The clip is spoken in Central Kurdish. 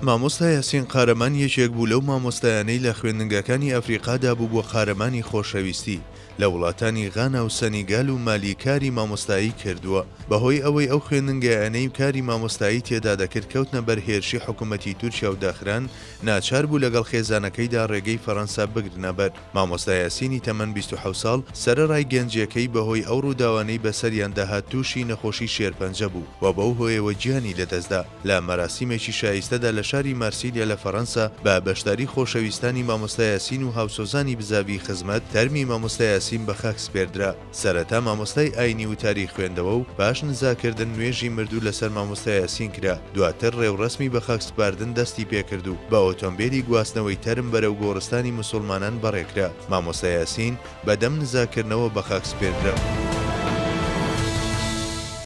مامۆستا یاسین قارەمان یەکێک بوو لەو مامۆستایانەی لە خوێندنگاکانی ئەفریقادا بووبووە قارەمانی خۆشەویستی، لە وڵاتانی غانا و سەنیگال و مالی کاری مامۆستایی کردووە، بەهۆی ئەوەی ئەو خوێندنگایانەی کاری مامۆستایی تێدا دەکرد کەوتنە بەر هێرشی حکومەتی تورکیا و داخران، ناچار بوو لەگەڵ خێزانەکەیدا ڕێگەی فەرەنسا بگرنە بەر. مامۆستا یاسینی تەمەن 27 ساڵ، سەرەڕای گەنجیەکەی بەهۆی ئەو ڕووداوانەی بەسەریاندا هات تووشی نەخۆشی شێرپەنجە بوو و بەو هۆیەوە گیانی لەدەستدا. لە مەراسیمێکی شایستەدا لە شاری مارسیلیا لە فەرەنسا بە بەشداری خۆشەویستانی مامۆستا یاسین و هاوسۆزانی بزاڤی خزمەت، تەرمی مامۆستا یاسین بە خاک سپێردرا. سەرەتا مامۆستای ئاینی وتاری خوێندەوە و پاش نزاکردن نوێژی مردوو لەسەر مامۆستا یاسین کرا، دواتر ڕێوڕەسمی بەخاکسپاردن دەستی پێکرد و بە ئۆتۆمبێلی گواستنەوەی تەرم بەرەو گۆڕستانی موسوڵمانان بەڕێکرا. مامۆستا یاسین بە دەم نزاکردنەوە بەخاک سپێردرا.